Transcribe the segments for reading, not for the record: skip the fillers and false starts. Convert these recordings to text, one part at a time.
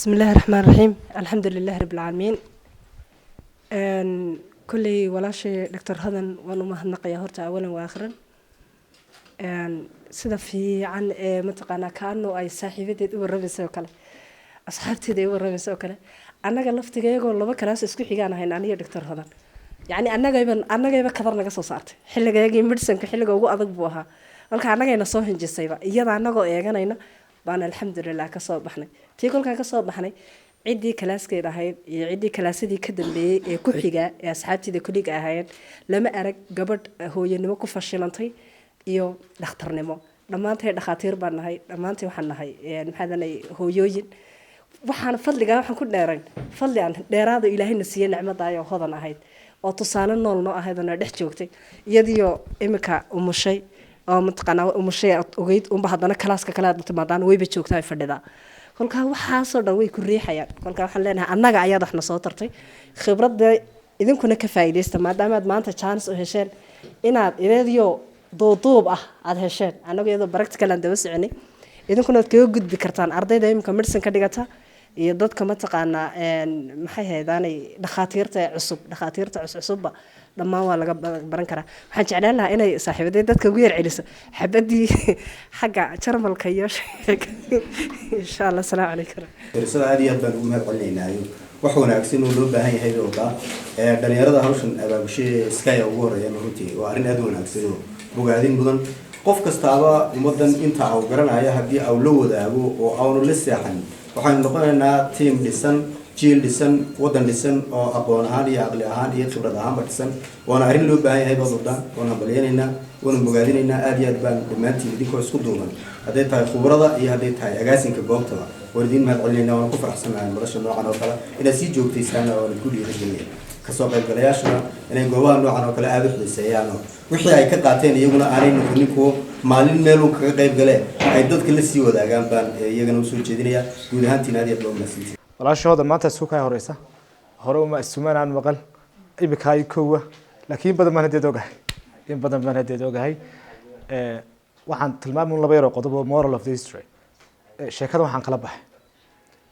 بسم الله الرحمن الرحيم، الحمد لله رب العالمين. Kolley walaashay Doctor Hodan waan u mahadnaqayaa horta awalan wa aakhiran, sida fiican ee mataqaanaa kaano ay saaxiibadeed u warramaysa oo kale, asxaabteeda ay u warramaysa oo kale. Annaga laftigayagoo laba kalaas isku xigaan ahayn aniyo Doctor Hodan, yacni annagayba kadar naga soo saartay. Xilligayagii medicinka xilliga ugu adag buu ahaa. Kolka annagayna soo hinjisayba iyada, annagoo eeganayna baan alxamdulilah kasoo baxnay. Tii kolkaan kasoo baxnay, ciddii kalaaskeed ahayd iyo ciddii kalaasadii ka dambeeyey ee ku xigaa ee asxaabteeda kuliga ahaayeen, lama arag gabadh hooyanimo ku fashilantay iyo dhakhtarnimo. Dhammaantay dhakhaatiir baan nahay, dhammaantay waxaan nahay, maxaa, hooyooyin. Waxaan fadligaa waxaan ku dheerayn fadli aan dheeraada ilaahayna siiyey nicmadaayoo Hodan ahayd oo tusaale nool noo ahayd oo na dhex joogtay, iyadiyo iminka umushay oo mataqaanaa umushay aad ogeyd unba haddana kalaaska kale aad timaadaan wayba joogtaa, ay fadhidaa. Kolkaa waxaasoo dhan way ku riixayaan. Kolkaa waxaan leenahay annaga ayaad waxna soo tartay, khibradda idinkuna ka faa'iidaysta, maadaama aad maanta chance u hesheen inaad iyadiyo duuduub ah aada hesheen, annagu iyadoo practical aan daba soconay, idinkuna aad kaga gudbi kartaan ardayda iminka medicine ka dhigata iyo dadka mataqaanaa, maxay haydaanay, dhakhaatiirta cusub, dhakhaatiirta cusubba dhammaan waa laga baran karaa. Waxaan jeclaan lahaa inay saaxiibaday dadka ugu yar celiso xabadii xagga Jarmalka iyo insha Allah. Asalaamu calaykum. Darisada aad iyo aad baan ugu mahad celinaynayo. Wax wanaagsan oo loo baahan yahay bay wadaa. Dhalinyarada hawshan abaabushe Sky ugu horeeyana runtii waa arrin aad u wanaagsan oo bogaadin mudan. Qof kastaaba ummadan inta au garanayo haddii au la wadaago oo aanu la seexan, waxaynu noqonaynaa team dhisan, jiil dhisan, wadan dhisan oo aqoon ahaan iyo aqli ahaan iyo khibrad ahaanba dhisan. Waana arrin loo baahan yahay baad wadaan. Waan hambalyaynaynaa, waana bogaadinaynaa aad iyo aad baan dhammaantiin idinkoo isku duuban, hadday tahay khubrada iyo hadday tahay agaasinka goobtaba, waan idiin mahad celinayna. Waan ku faraxsanahay madasha noocan oo kale inaad sii joogtaysaan, waan idinku dhiirigelinaya kasoo qaybgalayaashuna inay goobaha noocan oo kale aada u xiiseeyaan oo wixii ay ka qaateen iyaguna aanay noqonin kuwo maalin meeluu kaga qayb galee, ay dadka la sii wadaagaan baan iyagana usoo jeedinaya. Guud ahaantiin aad iyo aad baa umahadsantihin. Walaashahooda maanta isku kaa horeysa, hore uma isumaan aan maqal, imika ay kowa, laakiin in badan baan hadeed ogahay, in badan baan hadeed ogahay. Waxaan tilmaami laba yaroo qodob oo moral of the history. Sheekada waxaan kala baxay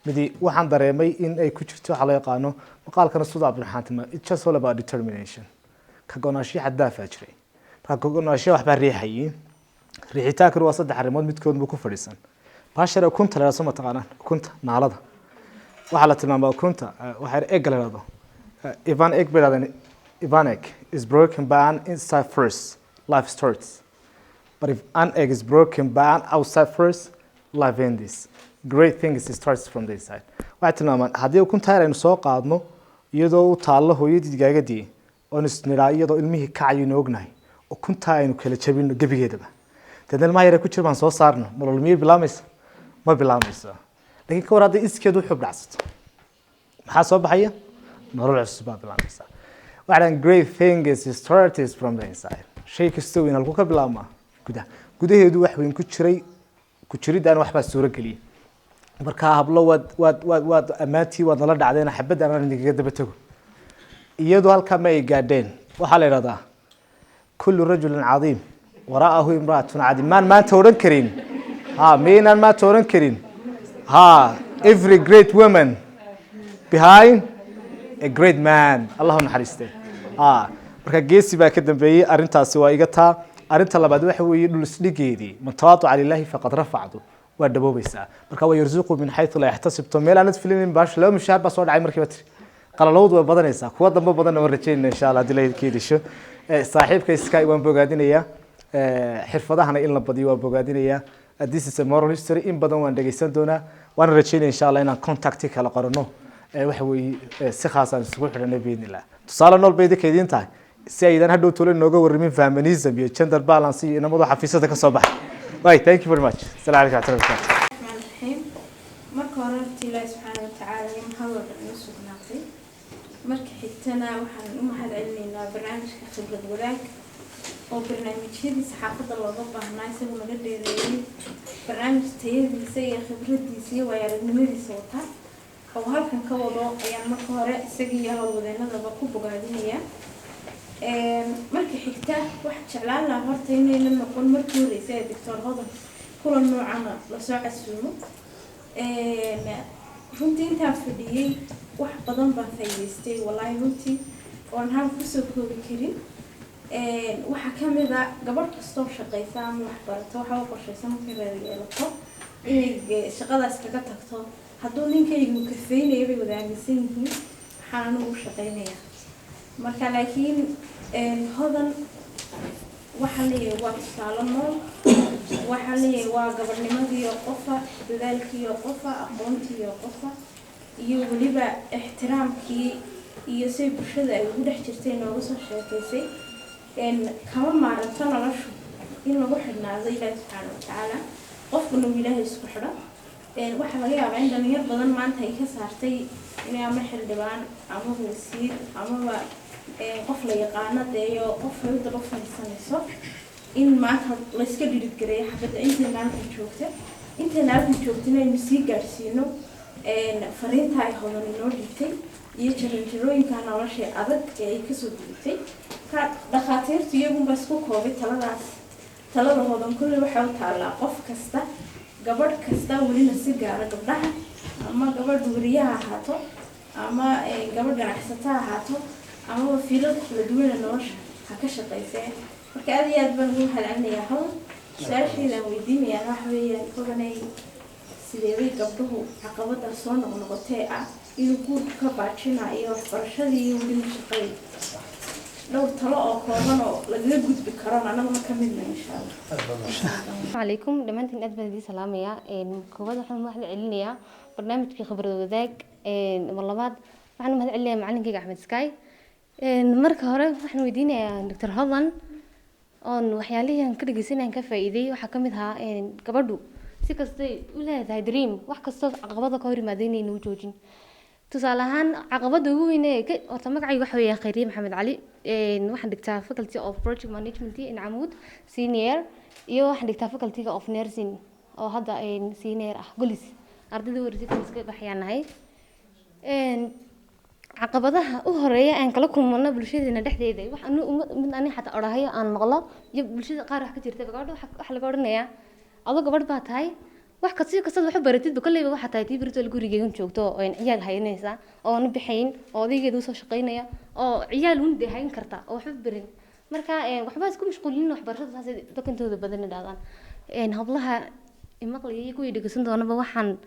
midi, waxaan dareemay in ay ku jirto waxaa loo yaqaano maqaalkana sida Cabdiraxmaan tilmaamay, it's just all about determination. Ka go'naanshiyo xad dhaafaa jiray. Marka ka go'naanshiya waxbaa riixayay. Riixitaankuna waa saddex arrimood midkood buu ku fadhiisan. Baashare ukunta la yidhahdo, soo ma taqaanaan ukunta naalada? Waxaa la tilmaamaa ukunta waxaa egg la yidhahdo, if an egg bay yidhahdeen, if an egg is broken by an inside first, life starts, but if an egg is broken by an outside first, life ends. Great things starts from the inside. Waxay tilmaamaan haddii ukunta yar aynu soo qaadno iyadoo u taallo hooyadii digaagadii oon isnidhaa, iyadoo ilmihii kacaynu ognahay, ukuntaa aynu kala jabino gebigeedaba, deedna ilmaha yare ku jira baan soo saarno, nolol miyay bilaamaysa? Ma bilaamayso. Laakiin ka war hadday iskeed u xub dhacsato, maxaa soo baxaya? Nolol cusub baa bilaamaysa. Waxaa dhahan great thing is starts from the inside. Shay kasta weyn halkuu ka bilaabmaa? Gudaha. Gudaheedu wax weyn ku jiray, ku jiridaan waxbaa suuro geliyay. Marka hablo, waad ammaantii waad nala dhacdeen. Xabadda anaan idinkaga daba tago, iyadu halkaa ma ay gaadheen. Waxaa la idhahdaa كل رجل عظيم وراءه امرأة عظيم. Maan maanta odhan karin ha, miyaynaan maanta odhan karin ha, every great woman behind a great man? Allah u naxariiste. Ha, marka geesi baa ka dambeeyey. Arrintaasi waa iga taa. Arrinta labaad waxa weeye dhul isdhigeedii من تواضع لله فقد رفعه waa dhaboobaysaa. Marka ويرزقه من حيث لا يحتسب, meel aanad filinin baash laba mushaar baa soo dhacay markiiba tiri. Qalalowdu way badanaysaa, kuwa dambe badanna waan rajaynayna insha Allah haddii la keedisho. Saaxiibka Sky waan bogaadinayaa, xirfadahana in la badiyo waan bogaadinayaa. This is a moral history. In badan waan dhegeysan doonaa, waana rajaynaya insha Allah inaan contacti kala qorano. Waxa weeye si khaas aan isugu xidhanay biidnillah. Tusaale nool bay idinka idiin tahay si aydan hadhow tolo inooga warramin feminism iyo gender balance iyo inamadu xafiisyada ka soo baxay. Right, thank you very much. Asalamu calaykum warahmatullahi wabarakatuh. الرحمن الرحيم. Marka hore horta Ilaahi subxaana watacaala iyo mahad oo dhan inoo sugnaatay. Marka xigtana waxaan u mahad celinaynaa barnaamijka Khibrad Wadaag oo barnaamijyadii saxaafadda looga baahnaa isagu naga dheereeyay, barnaamij tayadiisa iyo khibradiisa iyo waayo aragnimadiisa wata oo halkan ka wado ayaan marka hore isaga iyo howlwadeenadaba ku bogaadinayaa. Marka xigta waxaan jeclaan lahaa horta inayna noqon markii horeysay ee Doctor Hodan kulan noocana lasoo casuumo. Runtii intaan fadhiyey wax badan baan faa'iidaystay, wallaahi, runtii oon hal kusoo koobi karin. Waxaa ka mid a, gabadh kastoo shaqaysa ama wax barato waxa u qorshaysan markay reer yeelato inay shaqadaas kaga tagto. Hadduu ninkaygu kafeynayo, bay wada aaminsan yihiin, waxaan anigu u shaqaynayaa. Marka laakiin Hodan waxaan leeyahay waa tusaale nool. Waxaan leeyahay waa gabadhnimadii oo qofa, dadaalkii oo qofa, aqoontii oo qofa, iyo weliba ixtiraamkii iyo say bulshada ay ugu dhex jirtay nooga soo sheekaysay. Kama maaranto noloshu in lagu xidhnaado Ilaahi subxaana watacaala, qofkuna uu Ilaahay isku xidho. Waxaa laga yaabaa in dhalinyar badan maanta ay ka saartay inay ama xildhibaan amaba wasiir amaba qof la yaqaano deeyo qof ay u daba fadhiisanayso, in maanta layska dhiirigeliyo xabadda intayna halkan joogta, intayna halkan joogtina aynu sii gaadhsiino fariinta ay Hodan inoo dhiibtay iyo jaranjarooyinka nolosha adag ee ay kasoo gudubtay. Ka dhakhaatiirtu iyagunba isku koobay taladaas. Talada Hodan kulli waxay u taallaa qof kasta, gabadh kasta, welina si gaara gabdhaha, ama gabadh weriyaha ahaato ama gabadh ganacsata ha ahaato amaba fiilal kala duwana nolosha ha ka shaqaysee. Marka aad iyo aad baan ugu mahadcelinayaa Hodan. Su-aashaydaan weydiinayaan waxa weeyaan, Hodanay, sideebay gabdhuhu caqabada soo noqnoqotee ah inuu guurku ka baajinayo waxbarashadii iyo weliba shaqadii, dhowr talo oo kooban oo lagaga gudbi karo, anaguna ka midna, insha Allah? Calaykum dhammaantiin, aad baan idiin salaamayaa. Koowaad waxaan mahad celinayaa barnaamijkii Khibrad Wadaag. Mar labaad waxaan u mahad celinayaa macalinkayga Axmed Sky. Marka hore waxaan weydiinayaa Dr Hodan oon waxyaalihii aan ka dhegeysanay aan ka faa'iiday waxaa ka mid ahaa gabadhu si kastay u leedahay dream, wax kastoo caqabada ka hor yimaada inayna u joojin. Tusaale ahaan, caqabada ugu weyn ee ka horta, magacayga waxa weeyaan Khayriye Maxamed Cali. Waxaan dhigtaa Faculty of Project Management in Camuud senior, iyo waxaan dhigtaa Faculty of Nursing oo hadda senior ah. Golis ardayda warisay iska baxayaan nahay. Caqabadaha u horeeya aan kala kulmano bulshadeena dhexdeeda, wax anu mid ani xataa odhahayo aan maqlo iyo bulshada qaar wax ka jirta, gabadha waxa laga odhanayaa, adoo gabadh baa tahay, wax kasta kastaad wax u baratidba kolleyba waxaa tahay tii berito gurigeegan joogto oo ciyaal haynaysa oo aan u bixayn oo odaygeeda usoo shaqaynaya oo ciyaal un dee hayn karta oo waxba barin. Marka waxba isku mashquulin waxbarashada, saasay dadka intooda badan idhahdaan. Hablaha imaqlaya iyo kuwii dhegeysan doonaba waxaan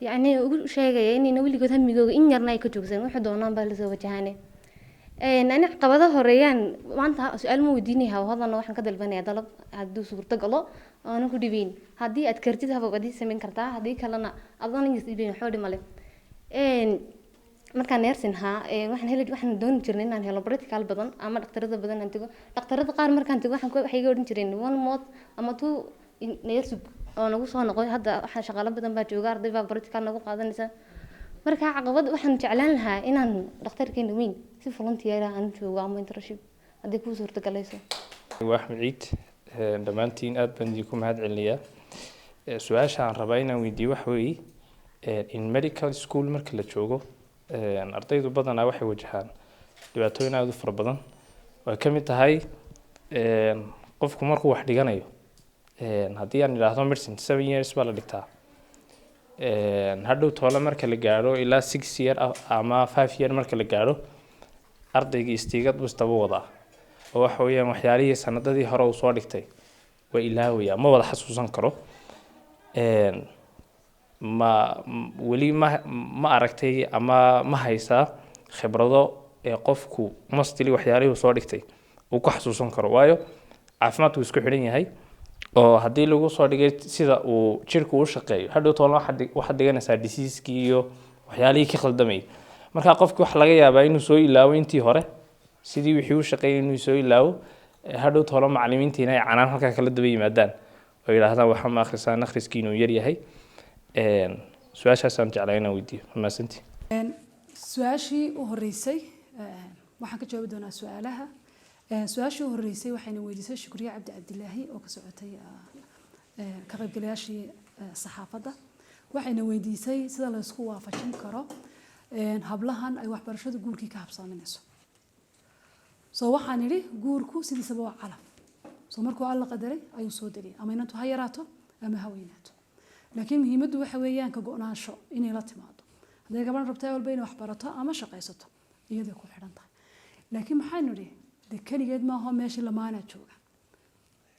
yacni ugu sheegaya inayna weligood hamigooga in yarna ay ka joogsan, wuxuu doonaan baa lasoo wajahane. Ani caqabado horeeyaan maanta su-aal ma weydiinaya Hodana, waxaan ka dalbanayaa dalab hadduu suurto galo aanan ku dhibeyn. Haddii aad kartid haba waad ii samayn kartaa, haddii kalena adoon is dhibeyn waxba dhimale. Markaan nursing ahaa, waxaan heli, waxaan dooni jirnay inaan helo practical badan ama dhaktarada badan aan tago. Dhaktarada qaar markaan tago waxaan waxay iga odhan jireen one month ama two nursing oo nagu soo noqoy. Hadda waxaa shaqaalo badan baa jooga, arday baa practical nagu qaadanaysa. Marka caqabad waxaan jeclaan lahaa inaan dhakhtarkeena weyn si volunteer ah aan joogo ama internship haddii kuu suurtagalayso. Waa Axmed Ciid. Dhammaantiin aad baan idinku mahad celinayaa. Su-aasha aan rabaa inaan weydiiyo waxa weeye, in medical school marka la joogo, ardaydu badanaa waxay wajahaan dhibaatooyin aada u fara badan oo ay ka mid tahay qofku markuu wax dhiganayo, haddii aan idhaahdo medicine 7 years baa la dhigtaa, hadhow toole marka la gaadho ilaa 6 year ama 5 year marka la gaadho, ardaygii istiigad buu isdaba wadaa oo waxa weeyaan waxyaalihii sanadadii hore uu soo dhigtay waa ilaawaya, ma wada xasuusan karo. Ma weli ma aragtay ama ma haysaa khibrado ee qofku mostly waxyaalihii uu soo dhigtay uu ku xasuusan karo? Waayo, caafimaadku isku xidhan yahay oo haddii lagu soo dhigay sida uu jirku u shaqeeyo, hadhow toona waxaad dhiganaysaa diseaskii iyo waxyaalihii ka khaldamayay. Marka qofki waxa laga yaabaa inuu soo ilaawo intii hore sidii wixii u shaqeeyay, inuu soo ilaawo, hadhow toolo macallimiintiina ay canaan halkaa kala daba yimaadaan oo yidhaahdaan waxa ma akhrisaan, akhriskiinu yar yahay. Su-aashaasaan jeclaa inaan weydiiyo. Mahadsantii. Su-aashii u horeysay waxaan ka jawaabi doonaa su-aalaha. Su-aashii u horeysay waxayna weydiisay Shukriye Cabdi Cabdilaahi oo ka socotay ka qaybgalayaashii saxaafadda. Waxayna weydiisay sida la isku waafajin karo hablahan ay waxbarashadu guurkii ka habsaaminayso. So waxaan idhi, guurku sidiisaba waa calaf. So markuu Alla qadaray ayuu soo deliyay, ama inantu ha yaraato ama ha weynaato, laakiin muhiimaddu waxa weeyaan ka go-naansho inay la timaado. Hadday gabadhan rabtaa walba inay wax barato ama shaqaysato, iyaday ku xidhan tahay. Laakiin maxaynu idhi, dee keligeed maaho, meeshii lamaanaa jooga.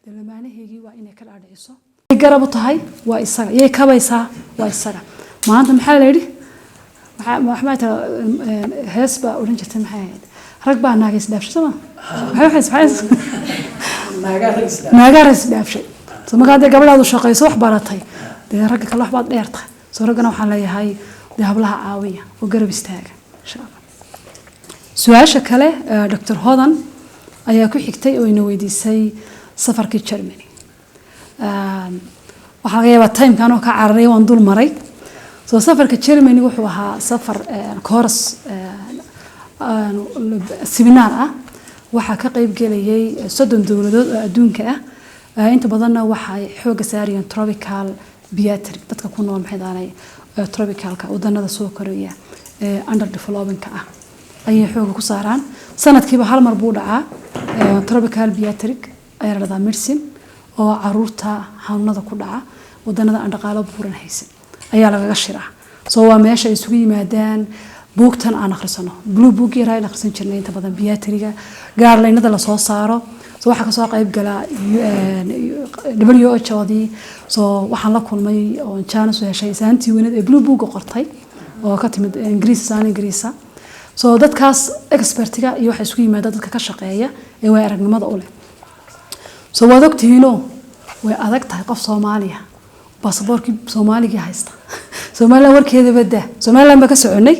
Dee lamaanaheygii waa inay ka dhaadhiciso. Garab u tahay waa isaga, yay kabaysaa waa isaga. Maanta maxaa la yidhi? Maxaa tira hees baa odhan jirtay? Maxay ahayd? Rag baa naaga isdhaafshay, soo ma? Maxay naagaa rag isdhaafshay? Soo markaa dee gabadhaadu shaqayso, wax baratay, dee ragga kale waxbaad dheer tahay. Soo raggana waxaan leeyahay, dee hablaha caawiya oo garab istaaga, insha Allah. Su-aasha kale Dr Hodan ayaa ku xigtay oo ina weydiisay safarkii Germany. Waxaa laga yaabaa timekan oo ka cararay, waan dul maray. Soo safarka Germany wuxuu ahaa safar course seminar ah. Waxaa ka qayb gelayay 30 dowladood oo adduunka ah. Inta badanna waxay xooga saarayeen tropical pediatric, dadka ku nool, maxay dhahanay, tropicalka, wadanada soo koraya ee under developingka ah ayay xooga ku saaraan. Sanadkiiba hal mar buu dhacaa. Tropical pediatric ayaa la dhahdaa medicine, oo caruurta xanuunada ku dhaca wadanada aan dhaqaalo buuran haysan ayaa lagaga shiraa. Soo waa meesha ay isugu yimaadaan buugtan aan akhrisano, blue book yaraa aan akhrisan jirnay inta badan, pediatriga guidelineada lasoo saaro. So waxaa kasoo qayb gala WHO-dii. So waxaan la kulmay oo chance u heshay saantii weyneed ee blue book qortay oo ka timid Ingiriis, saan Ingiriisa. So dadkaas expertiga iyo waxa isugu yimaada dadka ka shaqeeya ee way aragnimada u leh. So waad ogtihiinoo way adag tahay qof Soomaaliya baasaboorkii Soomaaligii haysta. Somaliland warkeeda badaa, Somaliland baa ka soconay.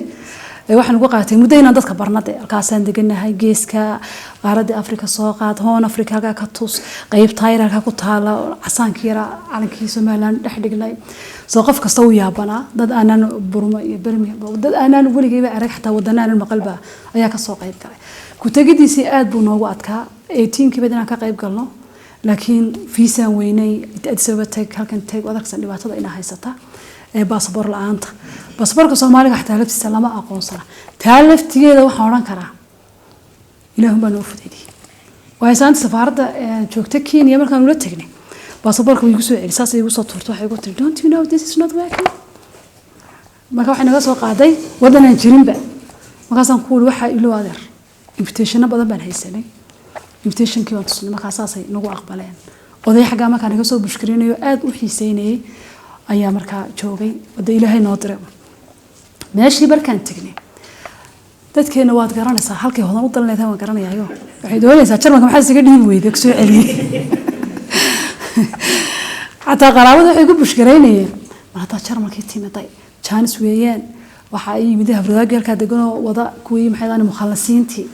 Waxaan ugu qaatay muddo inaan dadka barna, de halkaasaan deganahay, geeska qaaradda Africa soo qaad, Horn Africa halkaa ka tus, qeyb taayir halkaa ku taala, casaankii yaraa calankii Somaliland dhex dhignay. Soo qof kasta uu yaabanaa. Dad aanan Burma iyo Birmingham, dad aanan weligayba arag, xataa wadana aanan maqalba ayaa kasoo qayb galay. Ku tegidiisii aad buu noogu adkaa, 18kii bad inaan ka qayb galno, laakiin fiisaan weynay. Addis Ababa tag, halkan tag, waad arkaysaa dhibaatada inaa haysata ee baasaboor la-aanta. Baasaboorka Soomaaliga xataa laftiisa lama aqoonsana. Taa laftigeeda waxaan odhan karaa Ilaahun baa noo fudaydiyey. Waayo saanta safaaradda joogta Kenya markaan ula tegnay baasaboorka, way igu soo celi, saasay igu soo tuurto, waxay igu tiri, "Don't you know this is not working?" Marka waxay naga soo qaaday waddan aan jirinba. Markaasaan ku uri, waxaa ilo adeer, invitationo badan baan haysanay, invitationkii baan tusnay, markaa saasay nagu aqbaleen. Oday xaggaa markaa naga soo bushkarinayo, aada u xiiseynayay ayaa markaa joogay, wada Ilaahay noo diray. Meeshii markaan tegnay, dadkeena waad garanaysaa halkay Hodan u dan leedahay, waan garanayaayo. Waxay doonaysaa Jarmalka maxaa isaga dhiibi weyday, kusoo celiyey. Xataa qaraabada waxay ku bushgaraynayeen, mar haddaa Jarmalkii timiday, jaanis weeyaan. Waxaa ii yimid habradaagi halkaa deganoo wada kuwii, maxay dhahaan, mukhalasiintii.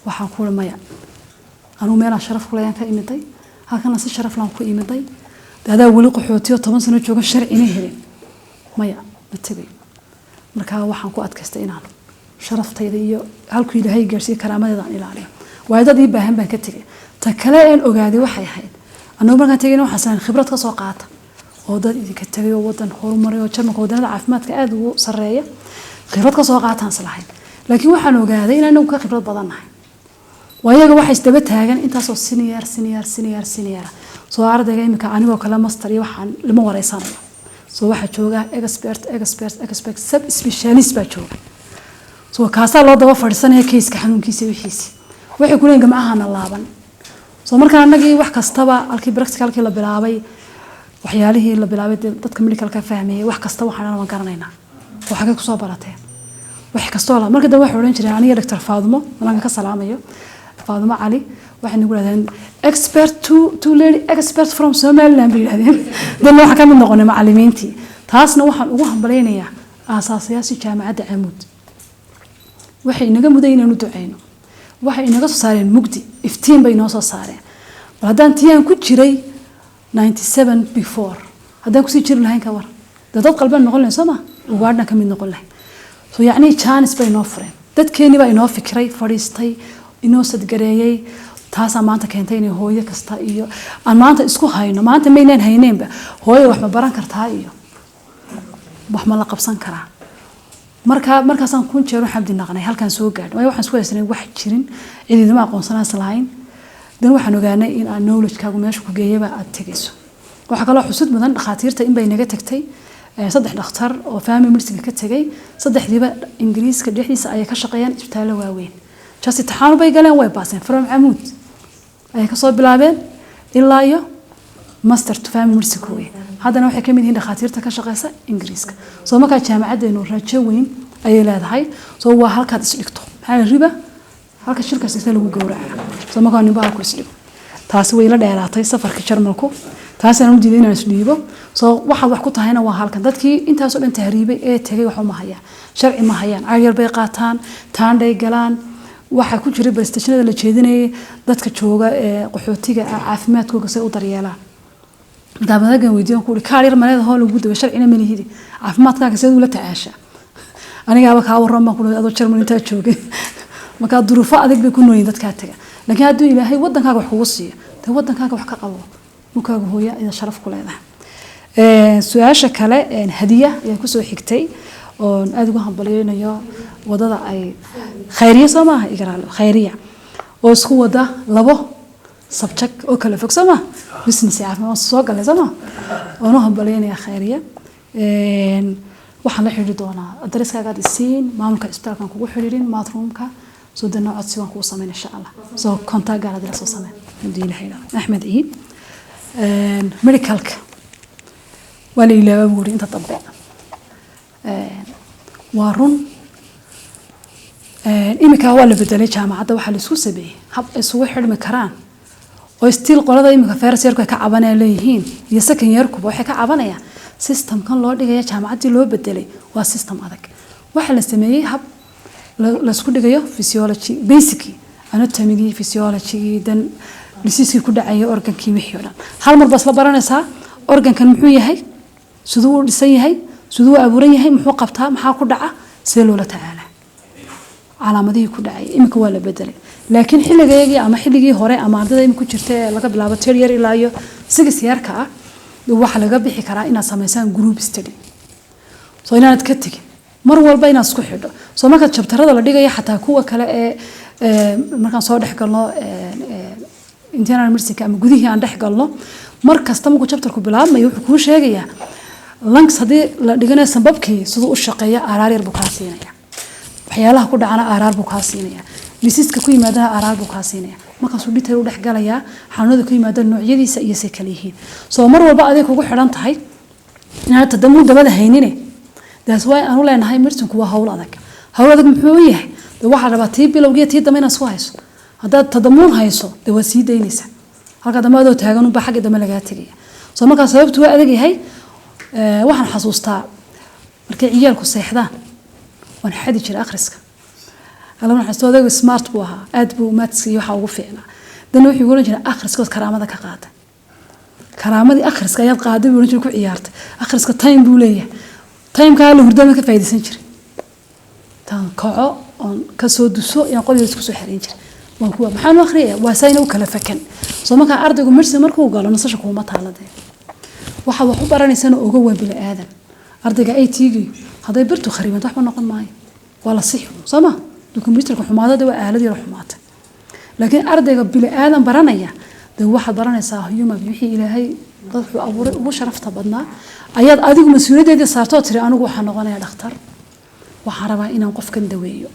Waxaan ku uri, maya, anugu meelaan sharaf kulayaan ka imiday, halkana si sharaf laan ku imiday. Dee adaa weli qaxootiyo 10 sano jooga, sharcina helin, maya, ma tegayo. Markaa waxaan ku adkaystay inaan sharaftayda iyo halkuu Ilaahay gaarsiiye karaamadeeda aan ilaaliyo, waayo dad ii baahan baan ka tegay. Ta kale een ogaaday waxay ahayd, annagu markaan tegayna waxaan sanan khibrad ka soo qaata oo dad idinka tegay oo wadan horumaray oo Jarmalka wadanada caafimaadka aada ugu sarreeya, khibrad ka soo qaataan islahayn. Laakiin waxaan ogaaday in anagu ka khibrad badan nahay. Waa iyaga waxay isdaba taagan intaasoo senior, senior, senior, senior. Soo ardayga imika anigoo kale master iyo waxaan lama wareysanayo. Soo waxaa jooga expert, expert, expert, sub specialist baa jooga. Soo kaasaa loo daba fadhiisanaya kayska xanuunkiisa, wixiisi waxay ku leeyihin gamcahana laaban. Soo markaa annagii wax kastaba halkii practicalkii la bilaabay, waxyaalihii la bilaabay, dee dadka medicalka fahmayay wax kasta waxaan waan garanaynaa oo xagee kusoo barateen wax kastoo la. Marka dambe waxay odhan jireen aniga Dr Faadumo, malanka ka salaamayo, Faadumo Cali, waxay nagu yidhahdeen expert, two lady expert from Somaliland bay yidhahdeen. Danna waxaan ka mid noqonay macallimiintii. Taasna waxaan ugu hambalaynayaa aasaasayaashii jaamacadda Camuud. Waxay inaga muday inaanu duceyno. Waxay inaga soo saareen mugdi, iftiin bay inoo soo saareen. Bal haddaan tii aan ku jiray 97 before haddaan kusii jiri lahayn, ka war? Dee dad qalbaan noqon lahayn, soo ma? Ugaadhna ka mid noqon lahayn. So yacni jaanis bay inoo fureen. Dadkeenii baa inoo fikiray, fadhiistay, inoo sadgareeyey. Taasaa maanta keentay inay hooyo kasta iyo aan maanta isku hayno. Maanta maynaan hayneenba hooyo wax ma baran kartaa iyo wax ma la qabsan karaa. Marka markaasaan kun jeer u xamdi naqnay halkaan soo gaadho, waayo waxaan isku haysanay wax jirin, cididama aqoonsanaas lahayn. Dan waxaan ogaanay in aan knowledge-kaagu meesha ku geeyaba aad tegayso. Waxaa kaloo xusud mudan dhakhaatiirta in bay naga tagtay. Saddex dhakhtar oo family medicine ka tegay, saddexdiiba Ingiriiska dhexdiisa ayay ka shaqeeyaan isbitaallo waaweyn. Just imtixaan bay galeen, way baaseen. From Camuud ayay kasoo bilaabeen ilaa iyo master to family medicine wey. Haddana waxay ka mid yihiin dhakhaatiirta ka shaqeysa Ingiriiska. Soo markaa jaamacadeenu rajo weyn ayay leedahay. Soo waa halkaad isdhigto, maxaa riba halka shirkaas inta lagu gowraca. Soo markaa ninba halku isdhigo. Taasi way la dheeraatay safarka Jarmalku, taasaan u diiday inaan isdhiibo. Soo waxaad wax ku tahayna waa halkan. Dadkii intaasoo dhan tahriibay ee tegay wax uma hayaan, sharci ma hayaan, caryar bay qaataan, taandhay galaan. Waxaa ku jiray barstationada la jeedinayay dadka jooga ee qaxootiga ah caafimaadkooga say u daryeelaan. Markaa weydiiyan ku uri, kaar yar maleeda hoo lagu dawa, sharcina malihidi, caafimaadkaaga seed ula tacaashaa? Anigaaba kaa warran baan ku dhahay adoo Jarmal intaa joogay. Markaa duruufo adag bay ku noolyihin dadkaa taga. Laakiin hadduu Ilaahay wadankaaga wax kugu siiyo, dee wadankaaga wax ka qabo, dhulkaaga hooya ayaa sharaf ku leedahay. Su-aasha kale, Hadiya ayaa kusoo xigtay, oon aada ugu hambalyeynayo wadada ay Khayriya, soo maaha igaraalo Khayriya, oo isku wada labo subject oo kala fog, soo maha, business iyo caafimaad soo galay, soo maha. Oon u hambalyeynaya Khayriya. Waxaan la xidhiidhi doonaa adreskaagaad isiin, maamulka isbitaalkan kugu xidhiidhin, matroomka soo dana codsi waan kugu sameyn insha Allah. Soo contact gaar la soo sameyn haddii Ilaahay yidhaahdo. Axmed Ciid, medicalka waa la ilaabaa buuri inta dambe. Waa run, iminka waa la bedelay jaamacadda, waxaa la isku sameeyey hab ay isugu xidhmi karaan oo still qolada iminka first yearku ay ka cabanaya leeyihiin iyo second yearkuba waxay ka cabanayaan systemkan loo dhigaya jaamacaddii loo bedelay waa system adag. Waxaa la sameeyey hab la isku dhigayo physiology, basic anatomygii, physiologygii, dan diseasekii ku dhacaya organkii, wixii oo dhan hal mar baa isla baranaysaa. Organkan muxuu yahay, siduu u dhisan yahay, siduu u abuuran yahay, muxuu qabtaa, maxaa ku dhaca, sidee loola tacaalaa, calaamadihii ku dhacay. Iminka waa la bedelay, laakiin xilligeygii ama xilligii hore ama ardayda imika ku jirta ee laga bilaabo third year ilaa iyo six yearka ah, waxaa laga bixi karaa inaad samaysaan group study. So inaanad ka tegin mar walba inaad isku xidho. Soo marka chapterada la dhigayo, xataa kuwa kale ee markaan soo dhex galno internal medicine ama gudihii aan dhex galno, mar kasta markuu chapterku bilaabmayo wuxuu kuu sheegayaa lungs haddii la dhiganayo, sambabkii siduu u shaqeeya aaraar yar buu kaa siinaya, waxyaalaha ku dhacana aaraar buu kaa siinaya, diseaseka ku yimaadana aaraar buu kaa siinaya. Markaasuu detail u dhex galayaa xanuunada ku yimaada noocyadiisa iyo say kala yihiin. Soo mar walba aday kugu xidhan tahay inaad tadamuun dabada haynine. That's why aanu leenahay medicinku waa hawl adag. Hawl adag muxuu u yahay? De waxaa rabaa tii bilowgiiyo tii dambe inaad isku hayso. Haddaad tadamuun hayso, de waad sii daynaysaa, halka dambe adoo taagan unbaa xagga dambe lagaa tegaya. Soo markaa sababtu waa adag yahay. Waxaan xasuustaa markay ciyaalku seexdaan waan xadi jiray akhriska. Alla xasuusto, odaygu smart buu ahaa, aad buu mathska iyo waxa ugu fiicnaa. Dana wuxuu igu oran jiray, akhriskood karaamada ka qaatay, karaamadii akhriska ayaad qaaday buu oran jiray, ku ciyaartay. Akhriska time buu leeyahay, timekaa la hurdama ka faa'iidaysan jiray. Taan kaco oon kasoo duso ayaan qol yar isku soo xereyn jiray, waan kuwa maxaan u akhriyaya, waa sayna u kala fakan. Soo markaa ardaygu medicine markuu galo, nasasha kuuma taala. Dee waxaad wax u baranaysana oga, waa bini aadan. Ardayga IT-gii hadday birtu kharibanto waxba noqon maayo, waa la sixi, soo ma? Hadduu computerka xumaado, de waa aalad yar xumaatay. Laakiin ardayga bini aadan baranaya, dee waxaad baranaysaa human, wixii Ilaahay dad wuxuu abuuray ugu sharafta badnaa ayaad adigu mas-uuliyaddeedii saartoo tiri, anigu waxaan noqonayaa dhakhtar, waxaan rabaa inaan qofkan daweeyo.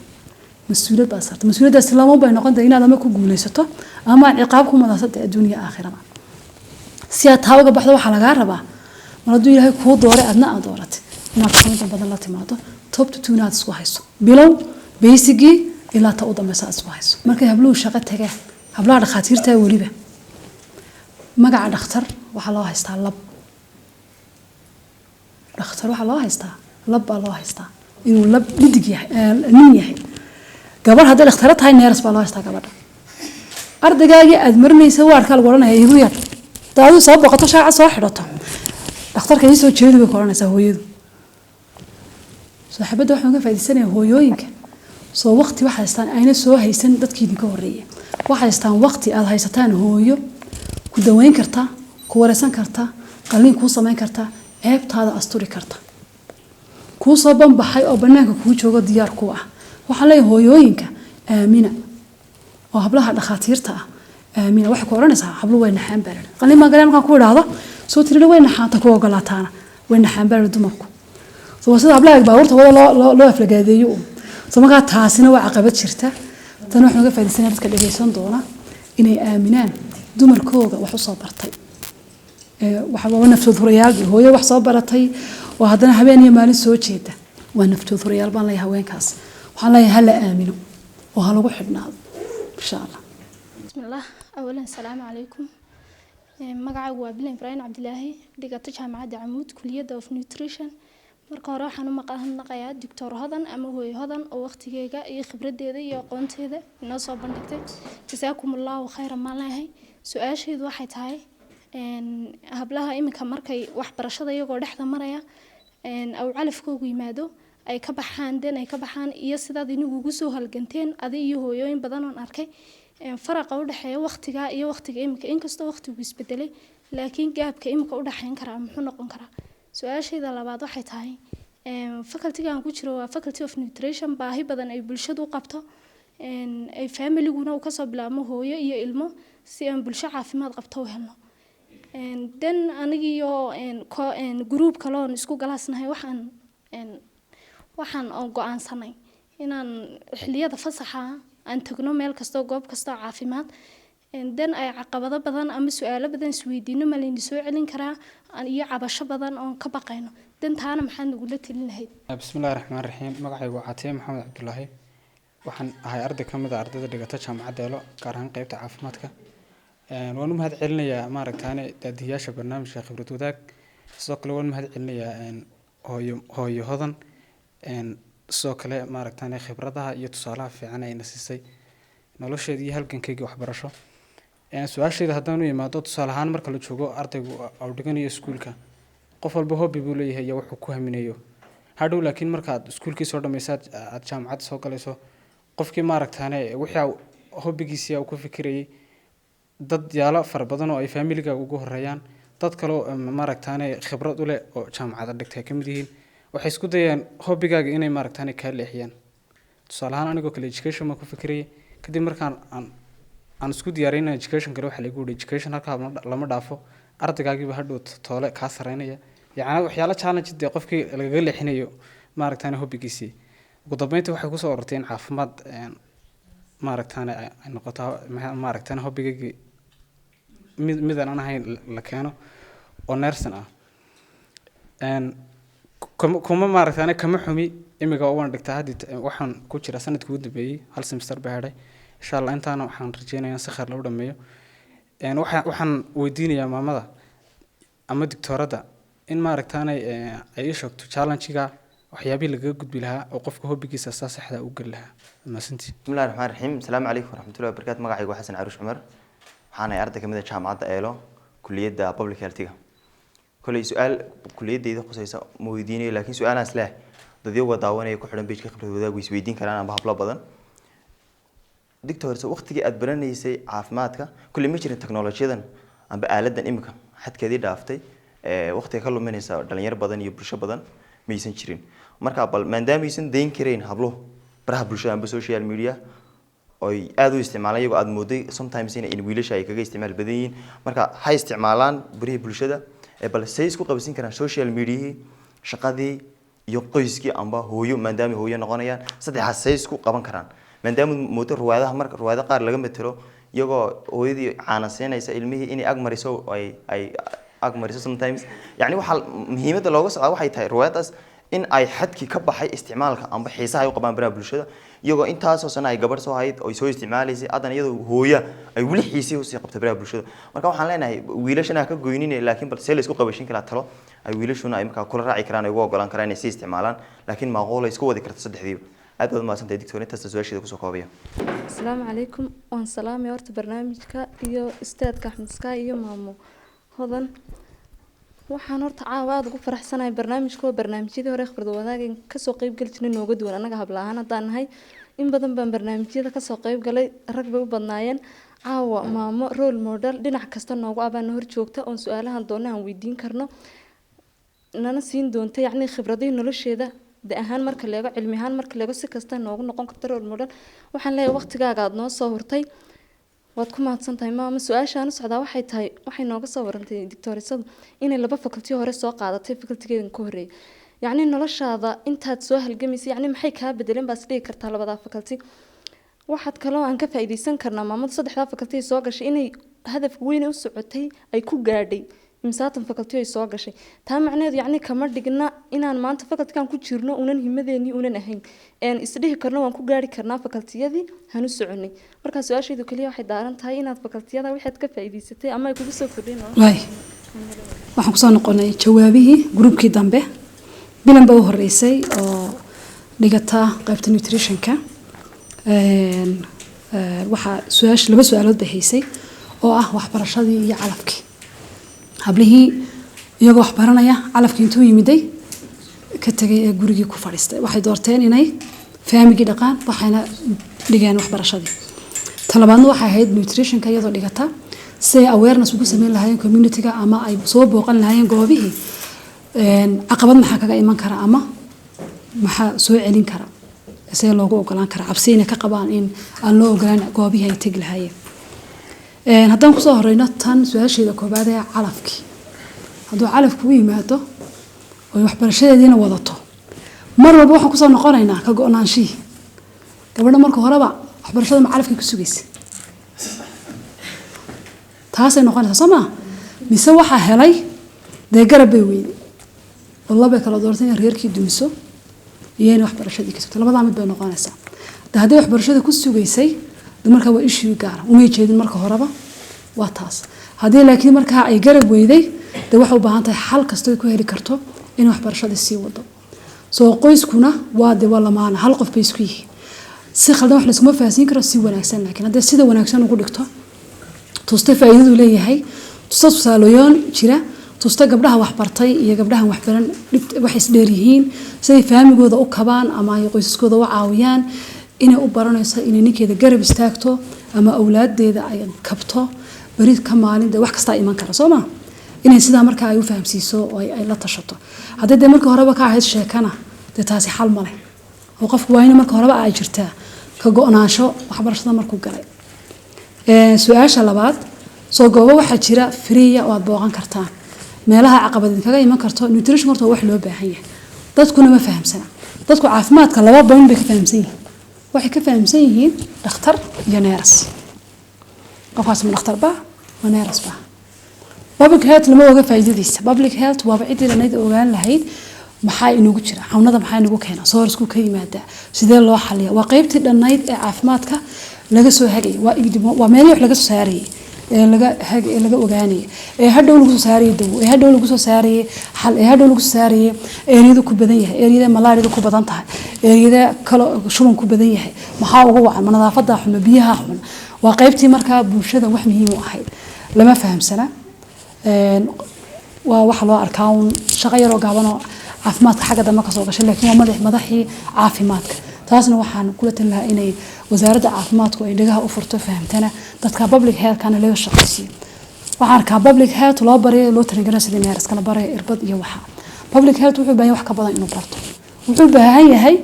Mas-uuliyad baa saarta. Mas-uuliyaddaasi lama bay noqon tahay inaad ama ku guulaysato ama aad ciqaab ku madaasata adduuniya aakhiraba. Si aad taa uga baxdo, waxaa lagaa rabaa mar hadduu Ilaahay kuu dooray, adna aad dooratay, inaad samaynta badan la timaado, top to two inaad isku hayso, bilow basicgii ilaa ta u dambeysa aad isku hayso. Markay habluhu shaqo tagaan, hablaha dhakhaatiirta weliba, magaca dhakhtar waxaa loo haystaa lab. Dhakhtar waxaa loo haystaa lab baa loo haystaa, inuu lab dhidig yahay, nin yahay. Gabadh hadday dhakhtaro tahay, nurse baa loo haystaa gabadha. Ardaygaagii aad marinaysa waarkaa lagu odhanaya igu yar hadda adigu soo boqoto, shaaca soo xidhato, dhakhtarka ii soo jeedi bay ku odhanaysaa hooyadu. Saaxiibadda waxaan ka faa'iidaysanaya hooyooyinka, soo waqti waxaad haystaan ayna soo haysan dadkii idinka horreeya. Waxaad haystaan waqti aad haysataan hooyo ku daweyn karta, ku wareysan karta, qalliin kuu samayn karta, ceebtaada asturi karta, kuu soo banbaxay oo banaanka kuu joogo, diyaar ku ah. Waxaan leeyahay hooyooyinka aamina oo hablaha dhakhaatiirta ah aamina. Waxay ku odhanaysaa, hablu way naxaan baa lahi, qalliin baan galeen markaan ku idhaahdo, soo tirina way naxaanta ku ogolaataana. Way naxaan baa dumarku. So waa sida hablaha baabuurta wada loo aflagaadeeyo uun. So markaa taasina waa caqabad jirta. Tan waxaan uga faa'iidaysanaya dadka dhagaysan doona inay aaminaan dumarkooga wax u soo bartay. Waxa waa naftood hurayaal, hooyo wax soo baratay oo haddana habeen iyo maalin soo jeeda waa naftood hurayaal baan leeyahay. Haweenkaas waxaan leeyahay ha la aamino oo ha lagu xidhnaado, insha Allah. بسم الله. أولا السلام عليكم. Magacaygu waa Bilan Ibraahim Cabdilaahi, dhigata Jaamacadda Camuud, kuliyadda of nutrition. Marka hore waxaan u mahadnaqayaa Doctor Hodan ama Hooyo Hodan oo waqtigeega iyo khibradeeda iyo aqoonteeda inoo soo bandhigtay. Jasaakum Allahu khayran maan leeyahay. Su-aasheedu waxay tahay, hablaha iminka markay waxbarashada iyagoo dhexda maraya aw calafkoogu yimaado ay ka baxaan, den ay ka baxaan, iyo sidaad inigu ugu soo halganteen adi iyo hooyooyin badan oon arkay, faraqa u dhexeeya waqtiga iyo waqtiga iminka, inkastoo waqtigu isbedelay, laakiin gap-ka iminka u dhexeyn karaa muxuu noqon karaa? Su-aashayda labaad waxay tahay, facultyga aan ku jiro waa faculty of nutrition, baahi badan ay bulshadu u qabto, ay familiguna uu kasoo bilaabmo hooyo iyo ilmo si aan bulsho caafimaad qabto u helno. Den anigiyo group kale oon isku galaasnahay waxaan go-aansanay inaan xilliyada fasaxa aan tagno meel kastoo goob kastoo caafimaad, den ay caqabado badan ama su-aalo badan isweydiino, ma layni soo celin karaa, iyo cabasho badan oon ka baqayno. Den taana maxaad nagula telin lahayd? Bismillahi raxmaan raxiim. Magacaygu waa Catiye Maxamed Cabdulaahi. Waxaan ahay arday ka mid ah ardayda dhigata Jaamacadda Eelo, gaar ahaan qeybta caafimaadka. Waan u mahad celinayaa maaragtaane daadihiyaasha barnaamijka khibrad wadaag. Sidoo kale waan u mahad celinayaa hooyo Hodan. Sidoo kale maaragtaane khibradaha iyo tusaalaha fiican ayna siisay nolosheeda iyo halgankaygii waxbarasho. Su-aashayda haddaan u imaado, tusaale ahaan marka la joogo ardaygu uu dhiganayo iskuulka, qof walba hobby buu leeyahay iyo wuxuu ku haminayo hadhow. Laakiin markaad iskuulkii soo dhamaysaad aad jaamacadda soo galayso, qofkii maaragtaane wixii hobbygiisii uu ku fikirayay, dad yaalo fara badan oo ay familigaaga ugu horeeyaan, dad kale oo maaragtaane khibrad u leh oo jaamacada dhigtay ka mid yihiin, waxay isku dayaan hobbigaaga inay maaragtaane kaa leexiyaan. Tusaale ahaan anigoo kale education baan ku fikirayay. Kadib markaan aan isku diyaariy inaan education kale, waxaa lagu yihi education halkaa lama dhaafo, ardaygaagiiba hadhow toole kaa sareynaya. Yacni waxyaalo challenge dee qofkii lagaga leexinayo maaragtaane hobbygiisii. Ugu dambeyntii waxay kusoo ururtay in caafimaad maaragtaane ay noqoto maaragtaane hobbygaygii mid midaan aan ahayn la keeno oo nursing ah. Kuma maaragtaane kama xumi imiga waan dhigtaa. Haddi waxaan ku jira sanadkii ugu dambeeyey, hal semester baa hadhay. Insha Allah intaana waxaan rajeynayaa in si khayr lagu dhameeyo. Waxaan weydiinayaa maamada ama doctoradda in maaragtaane ay ii sheegto challenge-ga, waxyaabihii lagaga gudbi lahaa oo qofka hobbygiisa saa saxda u geli lahaa. Mahadsantii. Bismillahi raxmaan raxiim. Asalaamu calaykum waraxmatullahi wabarakaatu. Magacaygu waa Xasan Caruush Cumar. Waxaan ahay arday kamid ah Jaamacadda Eelo, kuliyadda public health-iga. Koley su-aal kuliyadeyda khuseysa ma weydiinayo, laakiin su-aalahaas leh dadyoga daawanaya ku xidhan page-ka khibrad wadaag way isweydiin karaan amba hablo badan. Doctor, waqtigii aad baranaysay caafimaadka kulli ma jirin teknolojiyadan amba aaladan imika xadkeedii dhaaftay waqtiga ka luminaysa dhalinyaro badan iyo bulsho badan, maysan jirin. Marka bal maadaamaysan dayn karayn habluhu baraha bulshada amba social media oy aada u isticmaalaan, iyagoo aada mooday sometimes in wiilasha ay kaga isticmaal badan yihiin, marka ha isticmaalaan barihii bulshada, bal say isku qabsin karaan social mediahii, shaqadii iyo qoyskii amba hooyo, maadaama hooyo noqonayaan saddexaas, say isku qaban karaan, maadaama moodo ruwaadaha marka ruwaado qaar laga matelo iyagoo hooyadii caana siinaysa ilmihii inay ag mariso, ay ag mariso sometimes. Yani waxaa muhiimadda looga socdaa waxay tahay ruwaayadaas in ay xadkii ka baxay isticmaalka amba xiisaha ay u qabaan baraha bulshada, iyagoo intaasoo sano ay gabadh soo hayd oo ay soo isticmaalaysay, haddana iyadoo hooya ay weli xiisihii usii qabtay baraha bulshada. Marka waxaan leenahay wiilashana ha ka goynine, laakiin bal see la isku qabashin karaa, talo ay wiilashuna ay markaa kula raaci karaan, ay ugu ogolaan karaan inay sii isticmaalaan, laakiin macquul ay isku wadi karto saddexdiiba. Aad baad umahadsantahay doctor, intaas su-aasheeda kusoo koobaya. Asalaamu calaykum. Waan salaamay horta barnaamijka iyo istaadka Axmed Sky iyo maamo Hodan. Waxaan horta caawa aada ugu faraxsanahay barnaamijka oo barnaamijyadii hore khibrad wadaag kasoo qeyb gali jirnay nooga duwan. Annaga habla ahaan haddaan nahay, in badan baan barnaamijyada kasoo qeyb galay, rag bay u badnaayeen. Caawa maamo role model dhinac kasta noogu abaana hor joogta oon su-aalahan doona aan weydiin karno, nana siin doonta yacni khibradihii nolosheeda de ahaan marka leego, cilmi ahaan marka leego, si kasta noogu noqon karta role model. Waxaan leeyahay waqtigaaga aada noo soo hurtay. Waad ku mahadsan tahay, maama. Su-aashaan u socdaa waxay tahay, waxay nooga soo warantay doctorisadu inay laba faculty hore soo qaadatay facultygeedan ka horreeyay. Yacni noloshaada intaad soo halgamaysay, yacni maxay kaa bedeleen baad isdhigi kartaa labadaa faculty? Waxaad kaloo aan ka faa'iidaysan karnaa, maamadu saddexdaa faculty ay soo gashay inay hadafka weyn ee u socotay ay ku gaadhay imsaatan faculty ay soo gashay. Taa macnaheedu yacni kama dhigna inaan maanta facultygan ku jirno unan himadeenii unan ahayn een isdhihi karno waan ku gaari karnaa facultiyadii hanu soconay. Markaa su-aashaydu keliya waxay daaran tahay inaad facultiyada waxaad ka faa'iidaysatay ama ay kugu soo kordheen nolosha. Waay, waxaan kusoo noqonay jawaabihii groupkii dambe. Bilan baa u horeysay oo dhigata qaybta nutritionka. Waxaa su-aasha laba su-aalood bay haysay oo ah waxbarashadii iyo calafkii. Hablihii iyagoo wax baranaya calafkii intuu yimiday ka tegay ee gurigii ku fadhiistay, waxay doorteen inay faamigii dhaqaan, waxayna dhigeen waxbarashadii. Talabaadna waxay ahayd nutritionka iyadoo dhigata si ay awareness ugu sameyn lahaayeen communityga ama ay soo booqan lahaayeen goobihii, caqabad maxaa kaga iman kara ama maxaa soo celin kara, see loogu ogolaan kara, cabsi inay ka qabaan in aan loo ogolaan goobihii ay tegi lahaayeen. Haddaan kusoo horeyno tan su-aasheeda koobaad ee calafkii, hadduu calafku u yimaado oy waxbarashadeediina wadato, mar walba waxaan kusoo noqonaynaa ka go-naanshihii gabadha. Marka horeba waxbarashada ma calafkii ku sugaysa taasay noqonaysaa, soo maa? Mise waxaa helay dee garab bay weyday oo labay kala doortay, inay reerkii dumiso iyo inay waxbarashadii ka sugto. Labadaa mid bay noqonaysaa. De haddii waxbarashada ku sugaysay, de markaa waa issue gaara, umay jeedin marka horeba, waa taas. Haddii laakiin markaa ay garab weyday, de waxay u baahan tahay xal kastoo ay ku heli karto inay waxbarashadii sii wado. Soo qoyskuna waa de waa lamaana, hal qof bay isku yihiin. Si khaldan wax layskuma fahansiin karo, si wanaagsan. Laakiin haddii sida wanaagsan ugu dhigto, tusta faa'iidadu leeyahay, tusta tusaalooyin jira, tusta gabdhaha waxbartay iyo gabdhahan waxbaran waxay isdheer yihiin, siday faamigooda u kabaan ama ay qoysaskooda u caawiyaan, inay u baranayso inay ninkeeda garab istaagto ama awlaadeeda ay kabto beri ka maalin, dee wax kastaa iman kara, soo ma? Inay sidaa markaa ay u fahamsiiso oo ay la tashato. Haddii dee marka horeba ka ahayd sheekana, dee taasi xal ma leh, oo qofku waa in marka horeba ay jirtaa ka go-naansho waxbarashada markuu galay. Su-aasha labaad, soo goobo waxaa jira free ah oo aad booqan kartaan, meelaha caqabad idinkaga iman karto. Nutrition horta waa wax loo baahan yahay, dadkuna ma fahamsana. Dadku caafimaadka laba point bay ka fahamsan yihiin. Waxay ka fahamsan yihiin dhakhtar iyo nurse. Qofkaas ma dhakhtar ba ma nurse ba? Public health lama oga faa'iidadiisa. Public health waaba ciddii dhanayd ogaan lahayd maxaa inugu jira xanuunada, maxaa inugu keena, sourcesku ka yimaada, sidee loo xaliya. Waa qaybtii dhanayd ee caafimaadka laga soo hagayay, waa meelihii wax laga soo saarayay ee laga hag ee laga ogaanayay, ee hadhow lagu soo saarayay dawo, ee hadhow lagu soo saarayay xal, ee hadhow lagu soo saarayay eeriyadu ku badan yahay, eeriyada malaariyadu ku badan tahay, eeriyada kalo shuban ku badan yahay, maxaa ugu wacan, ma nadaafada xun, ma biyaha xun. Waa qaybtii markaa bulshada wax muhiim u ahayd. Lama fahamsana. Waa waxa loo arkaa uun shaqo yaroo gaaban oo caafimaadka xagga dambe kasoo gashay, laakiin waa madaxii caafimaadka. Taasna waxaan kula talin lahaa inay wasaaradda caafimaadku ay dhagaha u furto, fahamtana dadka public healthkana laga shaqaysiiyo. Waxaan arkaa public health loo barayo, loo taringarayo sidii nurse kala barayo irbad iyo waxa. Public health wuxuu u baahan yahay wax ka badan inuu barto. Wuxuu u baahan yahay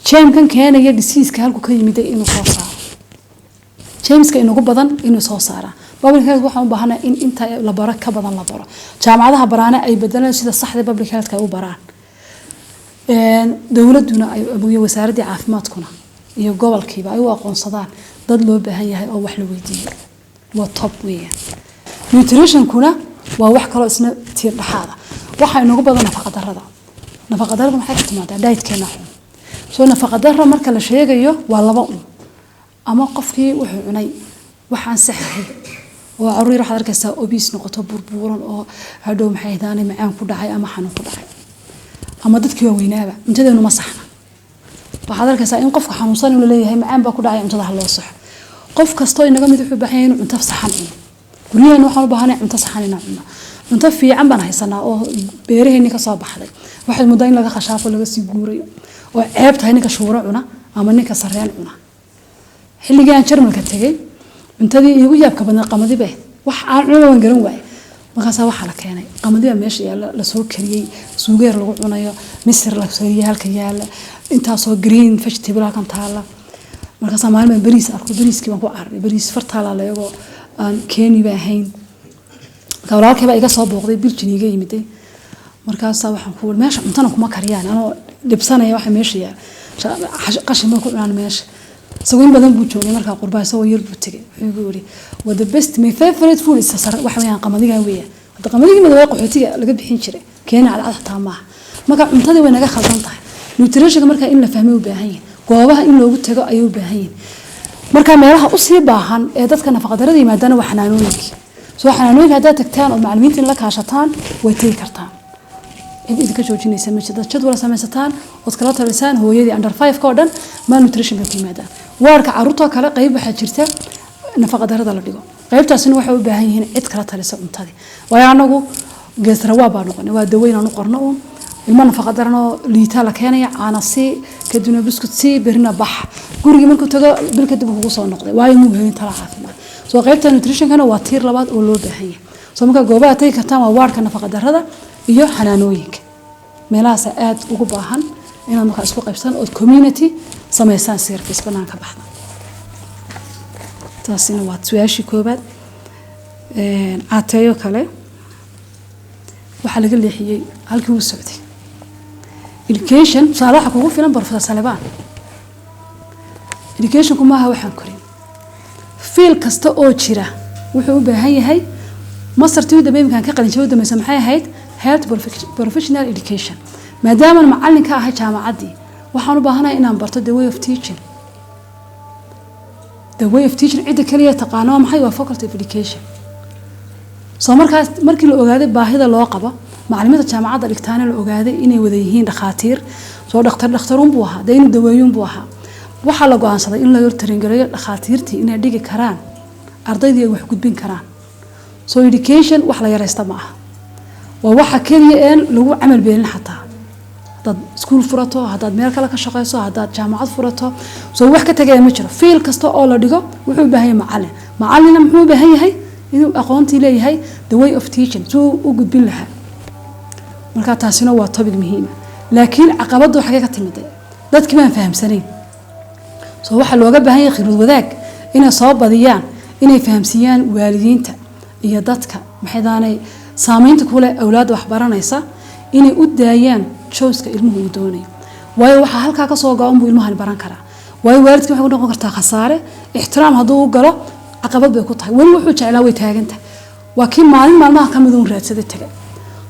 germkan keenaya diseaseka halku ka yimiday inuu soo saaro, germska inugu badan inuu soo saaraa. Public health waxaan u baahanahay in inta la baro ka badan la baro, jaamacadaha baraana ay bedelaan sida saxda public healthka ay u baraan, dowladuna ay iyo wasaaraddii caafimaadkuna iyo gobolkiiba ay u aqoonsadaan dad loo baahan yahay oo wax la weydiiyo. Waa top weeyaan. Nutritionkuna waa wax kaloo isna tiir dhexaada. Waxaa inoogu badan nafaqadarrada. Nafaqadarrada maxay ka timaadaa? Dietkeena xun. Soo nafaqadarra marka la sheegayo waa laba un: ama qofkii wuxuu cunay waxaan sax ahayn, oo caruur waxaad arkaysaa obese noqoto, burbuuran, oo hadhow maxay ahdaanay macaan ku dhacay ama xanuun ku dhacay, ama dadkii waaweynaaba cuntadeenu ma saxna. Waxaad arkaysaa in qofka xanuunsan inuu leeyahay macaan baa ku dhacay, cuntada ha loo saxo. Qof kastoo inaga mid wuxuu u baahan yahay inuu cunto saxan cuno. Guryaheena waxaan u baahanay cunto saxan inaan cuno. Cunto fiican baan haysanaa oo beeraheenni ka soo baxday. Waxaad muddaa in laga khashaafo, laga sii guurayo, oo ceeb tahay ninka shuuro cuna ama ninka sarreen cuna. Xilligii aan Jarmalka tegay, cuntadii iigu yaabka badnaa qamadi bay. Wax aan cunaba waan garan waayay. Markaasaa waxaa la keenay qamadi baa meesha yaalla, lasoo kariyey, suugeer lagu cunayo, misir la kariyey halka yaalla, intaasoo green vegetable halkan taalla. Markaasaa maalin baan bariis arko, bariiskii baan ku cararay, bariis fartaalaa leegoo aan keeni ba ahayn. Marka walaalkay baa iga soo booqday, Biljin iga yimiday. Markaasaa waxaan ku meesha cuntana kuma kariyaan, anoo dhibsanaya waxa meesha yaal, qashin bay ku cunaan meesha. Isagoo in badan buu joogay markaa qurbaa, isagoo yar buu tegay. Wuxuu igu yiri, "Waa the best, my favorite food is waxa weeyaan qamadiga weeyaan." Hadda qamadigi madowaa qaxootiga laga bixin jiray, keena cadcad xataa maaha. Marka cuntadii way naga khaldan tahay. Nutritionka marka in la fahmay u baahan yahay, goobaha in loogu tago ayay u baahan yihin. Marka meelaha usii baahan ee dadka nafaqadarada yimaadana waa xanaanooyinkii. Soo xanaanooyinka haddaad tagtaan oo macallimiinta in la kaashataan, way tegi kartaan, cid idinka joojinaysa ma jirto. Jadwal samaysataan ood kala talisaan hooyadii. Under 5 ka oo dhan malnutrition bay ku yimaadaan. Waarka carruurtoo kale qayb waxaa jirta nafaqadarada la dhigo. Qaybtaasina waxay u baahan yihiin cid kala talisa cuntadii, waayo anagu geesrawaa baa noqonay, waa daweyn aan u qorno uun. Ilmo nafaqa daran oo liitaa la keenaya, caana sii, kadibna buskut sii, berina bax. Gurigii markuu tago bil kadib kugu soo noqday, waayo muu helin tala caafimaad. Soo qaybta nutritionkana waa tiir labaad oo loo baahan yahay. Soo marka goobaha tagi kartaan waa waarka nafaqa darada iyo xanaanooyinka. Meelahaas aad ugu baahan inaad markaa isku qaybsan ood community samaysaan, service banaanka baxda. Taasina waa su-aashii koobaad. Caateeyo kale waxaa laga leexiyey halkii uu socday. Education tusaale waxaa kugu filan Professor Salebaan. Educationku maaha waxaan korin, field kasta oo jira wuxuu u baahan yahay. Mastertii u dambe iminkaan ka qalin jabay u dambeysa maxay ahayd? Health professional education. Maadaamaan macallin ka ahay jaamacaddii, waxaan u baahanahay inaan barto the way of teaching. The way of teaching cidda kaliya taqaano waa maxay? Waa faculty of education. Soo markaas markii la ogaaday baahida loo qabo, macallimiinta jaamacadda dhigtaana la ogaaday inay wada yihiin dhakhaatiir, soo dhakhtar dhakhtaruun buu ahaa dee, inuu daweeyuun buu ahaa. Waxaa la go-aansaday in la taringeliyo dhakhaatiirtii inay dhigi karaan ardaydii, ay wax gudbin karaan. So education wax la yaraysta ma aha, waa waxa keliya een lagu camal beelin. Xataa haddaad iskuul furato, haddaad meel kale ka shaqeyso, haddaad jaamacad furato, soo wax ka tagaya ma jiro. Field kasta oo la dhigo wuxuu u baahan yahay macallin. Macallinna muxuu u baahan yahay? Inuu aqoontii leeyahay, the way of teaching, suu u gudbin lahaa. Marka taasina waa topic muhiima. Laakiin caqabaddu xagee ka timiday? Dadkii baan fahamsanayn. Soo waxaa looga baahan yahay khibrad wadaag inay soo badiyaan, inay fahamsiiyaan waalidiinta iyo dadka maxaydaanay saameynta kule awlaadda waxbaranaysa, inay u daayaan choiceka ilmuhu uu doonayo, waayo waxaa halkaa kasoo go-an buu ilmahani baran karaa. Waayo waalidka waxay ku noqon kartaa khasaare, ixtiraam hadduu u galo caqabad bay ku tahay. Weli wuxuu jeclaa way taagantahay, waa kii maalin maalmaha ka mid uun raadsaday tagay.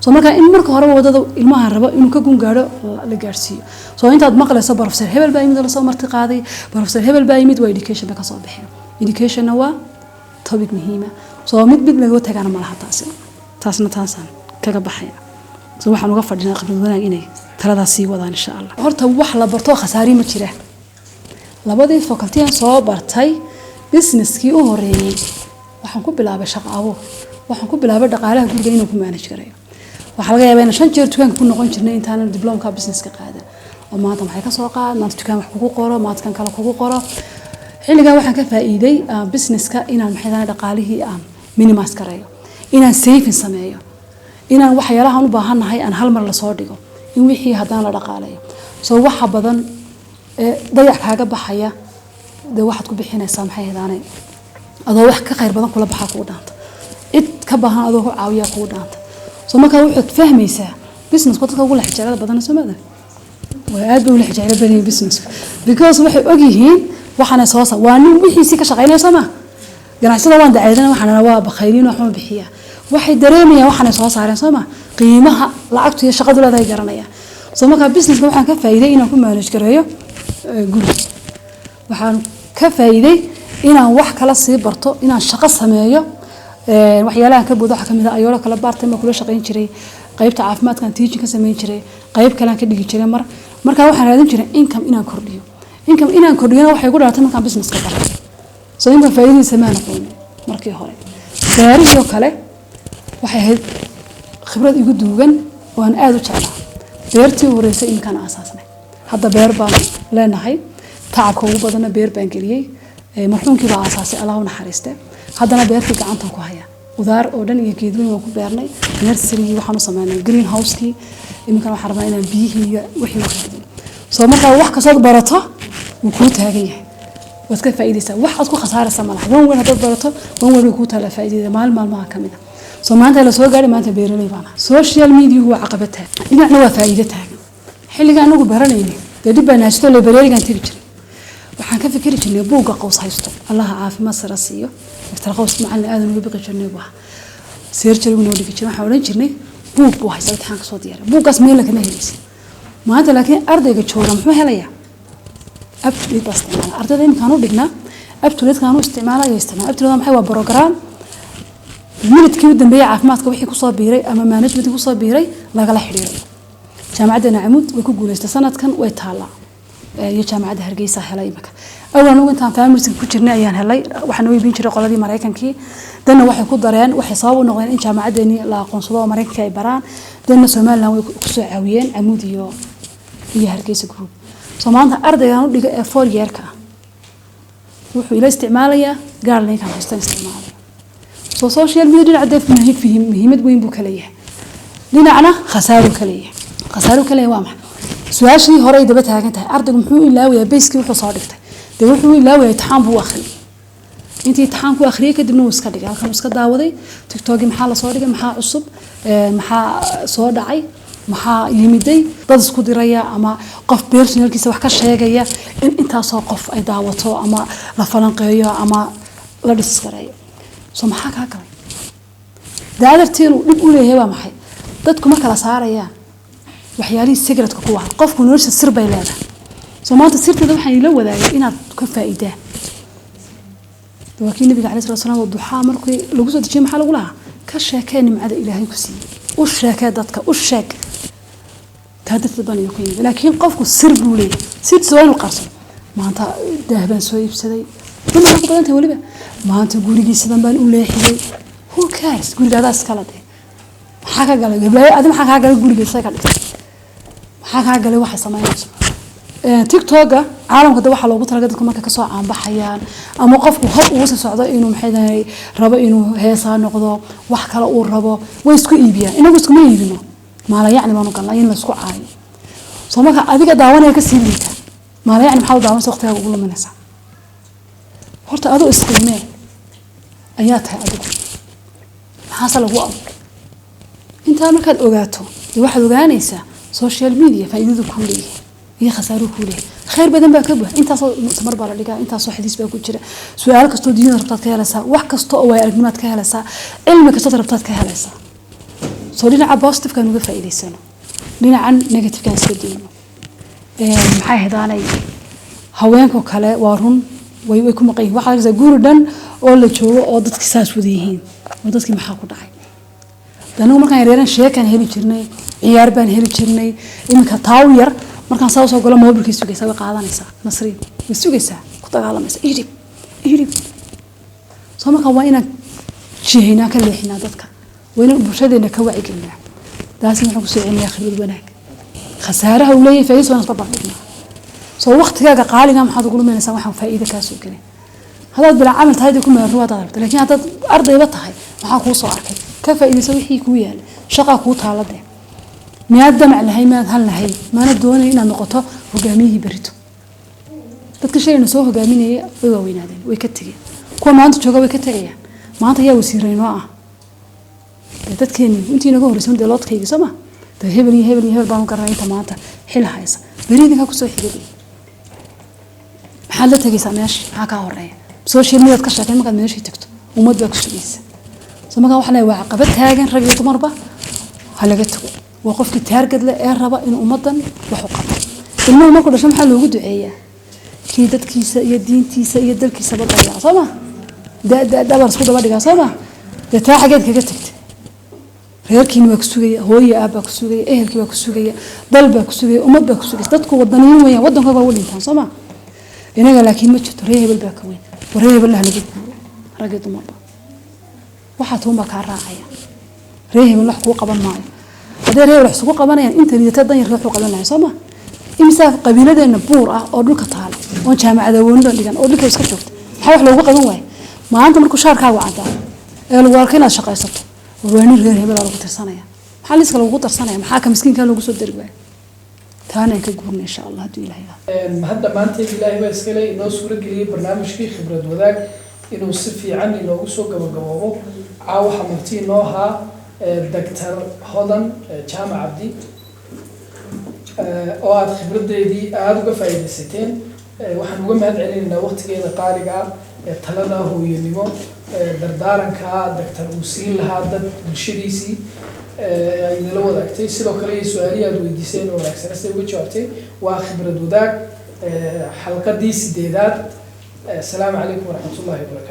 Soo markaa in marka horeba wadada ilmaha rabo inuu ka gun gaadho la gaadhsiiyo. Soo intaad maqlayso professor hebel baa yimid oo lasoo marti qaaday, professor hebel baa yimid, waa education bay kasoo baxeen. Educationna waa topic muhiima, soo mid mid laga tagana ma laha. Taasina taasna taasaan kaga baxaya. So waxaan uga fadhinaa khibrad wanaag inay taladaas sii wadaan, insha Allah. Horta wax la barto khasaari ma jira. Labadii faculty-an soo bartay, businesskii u horeeyey waxaan ku bilaabay shaqo abuur, waxaan ku bilaabay dhaqaalaha guriga inaan ku manage gareeyo. Waxaa laga yaabaa inaan 5 jeer dukaanka ku noqon jirnay intaanan diplomka businesska qaadan, oo maanta maxay kasoo qaad, maanta dukaan wax kugu qoro, maanta kan kale kugu qoro. Xilligaa waxaan ka faa'iiday businesska inaan maxay tahay dhaqaalihii aan minimise gareeyo, inaan saving sameeyo, inaan waxyaalahan u baahannahay aan hal mar lasoo dhigo, in wixii haddana la dhaqaaleeyo. Soo waxa badan ee dayac kaaga baxaya dee waxaad ku bixinaysaa maxay ahdaanay adoo wax ka khayr badan kula baxaa kugu dhaanta, cid ka baahan adoo ku caawiyaa kugu dhaanta. Soo markaa waxaad fahmaysaa businessku dadka ugu lexjecelada badan soo maada waa aad bay u lexjecelo badan yihiin businesska, because waxay ogyihiin waxaanay soo sa waa nin wixiisii ka shaqaynaya. Soo ma ganacsada waan dacaydana, waxaan waa bakhayliin, waxma bixiyaa. Waxay dareemayaan waxaanay soo saareen, soo ma qiimaha lacagtu iyo shaqadu leedahay garanayaan. Soo markaa businesska waxaan ka faa'iiday inaan ku manage gareeyo guri, waxaan ka faa'iiday inaan wax kala sii barto, inaan shaqo sameeyo. Waxyaalahan ka boodo waxaa kamid ah ayoolo kale part time baan kula shaqayn jiray, qaybta caafimaadkan teaching ka sameyn jiray, qayb kalean ka dhigi jiray. Markaa waxaan raadin jiray income inaan kordhiyo. Income inaan kordhiyona waxay ku dhalatay markaan businesska bartay. Soo income faa'iidadiisa maan aqoonin markii hore. Beerihii oo kale waxay ahayd khibrad igu duugan oo aan aada u jeclaa. Beertii u horeysay iminkaan aasaasnay, hadda beer baan leenahay, tacabka ugu badanna beer baan geliyey. Marxuumkii baa aasaasay, Allah u naxariiste. Haddana beertii gacantan ku haya, qudaar oo dhan iyo geedweyn waan ku beernay. Nurserygii waxaan u sameynay, green house-kii. Iminkana waxaan rabnaa inaan biyihii iyo wixii u raadino. Soo markaa wax kastood barato wuu kuu taagan yahay. Waad ka faa'iidaysaa, wax aad ku khasaaraysa malaha. Wan weyn haddaad barato, wan weyn way kuu taalaa faa'iidada maalin maalmaha ka mid ah. Soo maanta la soo gaadhay, maanta beeraley baan ahay. Social mediahu waa caqabad taagan, dhinacna waa faa'iido taagan. Xilliga anagu baranaynay dee dhib baan haysto, librarigan tegi jiray, waxaan ka fikiri jirnay buugga Qaws haysto. Allaha caafimaad sara siiyo Dr. Qaws, macallin aadan uga biqi jirnay buu ahaa. Seerjarigu noo dhigi jiray. Waxaan odhan jirnay buug buu haysta, imtixaan kasoo diyaaray, buuggaas meel kama helaysid maanta. Laakiin ardayga jooga muxuu helayaa? UpToDate baa isticmaala ardayda iminkaan u dhignaa. UpToDate kaan u isticmaala ayaa isticmaala. UpToDate maxay? Waa program minidkii u dambeeyay caafimaadka wixii kusoo biiray ama managementkii kusoo biiray lagala xidhiiray. Jaamacadda Camuud way ku guuleystay sanadkan, way taallaa, iyo Jaamacadda Hargeysa helay. Imika awal anugu intaan familiska ku jirnay ayaan helay. Waxaan u iibin jiray qoladii Maraykankii, danna waxay ku dareen, waxay sabab u noqdeen in jaamacaddeeni la aqoonsado oo Maraykanka ay baraan. Danna Somaliland way kusoo caawiyeen, Camuud iyo Hargeysa Group. Soo maanta ardaygan u dhiga ee four yearka ah wuxuu ila isticmaalayaa guideline-kan haystaan isticmaalaya. So social media dhinaca dee muhiimad weyn buu ka leeyahay, dhinacna khasaaruu ka leeyahay. Khasaaruu ka leeyahay waa maxay? Su-aashii hore ay daba taagan tahay. Ardaygu muxuu ilaawayaa bayskii wuxuu soo dhigtay? Dee wuxuu ilaawayaa imtixaan buu akhriyay. Intii imtixaan ku akhriyay kadibna wuu iska dhigay, halkan uu iska daawaday TikTokii, maxaa lasoo dhigay, maxaa cusub, maxaa soo dhacay, maxaa yimiday, dad isku diraya ama qof personalkiisa wax ka sheegaya, in intaasoo qof ay daawato ama la falanqeeyo ama la dhisgareeyo. So maxaa kaa galay? Daadartiin uu dhib u leeyahay waa maxay? Dadku ma kala saarayaan waxyaalihii secretka ku wahan. Qofku nolosha sir bay leedahay. Soo maanta sirteeda waxaan ila wadaagay inaad ka faa'iidaan. Waa kii Nabiga caleyhi salatu salaam duxaa markii lagu soo dejiyay, maxaa lagu lahaa? Ka sheekee nimcada Ilaahay ku siiyey, u sheekee dadka, u sheeg. Taa darteed baan idinku yimid. Laakiin qofku sir buu leeyahay, sirtiisa waa inuu qarsado. Maanta daah baan soo iibsaday, dumarka ku badan tahay weliba. Maanta gurigii sidan baan u leexiyey. Who cares? Guriga adaa iskala dee, maxaa ka galay heblaayo? Adi maxaa kaa galay guriga isaga dhigtay? Maxaa kaa galay waxay samaynayso? TikToka caalamka de waxaa loogu talagalay dadku marka kasoo caanbaxayaan ama qofku hor ugu sii socdo, inuu maxay tahay rabo, inuu heesaa noqdo, wax kale uu rabo, way isku iibiyaan. Inagu iskuma iibino, maala yacni baanu galnaa in la isku caayo. Soo marka adiga daawanaya kasii liita. Maala yacni maxaa u daawanaysa? Waqtigaaga ugu luminaysaa. Horta adoo isqiimee ayaa tahay adigu, maxaase lagu abuuray? Intaa markaad ogaato dee waxaad ogaanaysaa social media faa'iidadu kuu leeyahay iyo khasaaruhu kuu leeyahay. Khayr badan baa ka buuxa. Intaasoo muctamar baa la dhigaa, intaasoo xadiis baa ku jira, su-aal kastoo diinada rabtaad ka helaysaa, wax kasta oo waaya aragnimaad ka helaysaa, cilmi kastood rabtaad ka helaysaa. Soo dhinaca positive-kan uga faa'iidaysano, dhinacan negative-kan iska dayno. Maxay ahdaanay haweenka kale? Waa run, way ku maqan yihiin. Waxaad arkaysaa guri dhan oo la joogo oo dadki saas wada yihiin oo dadkii maxaa ku dhacay? Anigu markaan yaryareen sheekaan heli jirnay, ciyaar baan heli jirnay. Iminka taaw yar markaan saa usoo galo mobilkay sugaysaa, way qaadanaysaa. Nasriin way sugaysaa, ku dagaalamaysaa, idhib idhib. Soo marka waa inaan jihaynaa, ka leexinaa dadka, waa inaan bulshadeena ka wacyigelinaa. Taasina waxaan kusoo celinayaa khibrad wanaag. Khasaaraha uu leeyahay faa'iidadiisa waan isbarbar dhignaa. Soo waqtigaaga qaaliga maxaad ugu luminaysaa waxaan faa'iido kaa soo gelin? Haddaad bilaa camal tahay dee ku maarno waad rabta, laakiin haddaad ardayba tahay, maxaa kuu soo arkay? Ka faa'iidaysa wixii kuu yaala, shaqaa kuu taala dee. Miyaad damac lahayn? Miyaad hal lahayn? Maana doonay inaad noqoto hogaamiyihii berito? Dadka shalayna soo hogaaminayay way waaweynaadeen, way ka tegeen. Kuwa maanta jooga way ka tegayaan. Maanta ayaa wasiiraynoo ah? Dee dadkeeni intii naga horreysay dee loodkaygi soo ma dee hebel iyo hebel iyo hebel baanu garanay. Inta maanta xil haysa beri idinkaa kusoo xigay. Maxaad la tegaysaa meesha? Maxaa kaa horeeya? Social media ka sheekay markaad meeshii tagto, ummad baa ku sugaysa. Soo markaa waxaa leeyahay waa caqabad taagan, rag iyo dumarba ha laga tago. Waa qofkii taargad leh ee raba inuu ummaddan wax u qabto. Ilmuhu markuu dhasho maxaa loogu duceeyaa? Kii dadkiisa iyo diintiisa iyo dalkiisaba dayaca, soo ma dabar isku daba dhigaa, soo ma? Dee taa xageed kaga tagtay? Reerkiina waa ku sugaya, hooyo aab baa ku sugaya, ehelkii baa ku sugaya, dal baa ku sugaya, ummad baa ku sugaya. Dadku wadaniyin weeyaan, waddankooda waa u dhintaan, soo ma? Inaga laakiin ma jirto. Reer hebel baa ka weyn, war reer hebel laha laga guuro, rag iyo dumarba. Waxaa tuun baa kaa raacaya. Reer hebel wax kuu qaban maayo. Haddii reer hebel wax isugu qabanayaan, inta liidata danyarka waxuu qaban lahay, soo ma? Imisaa qabiiladeena buur ah oo dhulka taala oon jaamacad awoonida dhigan oo dhulka iska joogta, maxaa wax loogu qaban waaya? Maanta markuu shaarkaagu caddaa ee lagu arko inaad shaqaysato, waa nin reer hebelaa lagu tirsanaya. Maxaa liiska lagugu darsanaya? Maxaa ka miskiinkaa loogu soo dari waaya? Taana aan ka guurna, insha Allah, hadduu Ilahay yidhaahdo. Hadda maanta Ilaahay baa iskale inoo suuro geliyey barnaamijkii khibrad wadaag inuu si fiican inoogu soo gabagaboobo. Caawa waxaa marti inoo ahaa Doctor Hodan Jaamac Cabdi oo aada khibradeedii aada uga faa'iidaysateen. Waxaan uga mahad celinaynaa waqtigeeda qaaliga ah, talada hooyanimo, dardaaranka doctor uu siin lahaa dad bulshadiisii ay nala wadaagtay. Sidoo kale iyo su-aalihii aada weydiiseen oo wanaagsan siday uga jawaabtay. Waa khibrad wadaag xalqadii sideedaad. Asalaamu calaykum waraxmatullahi wabarakaatu.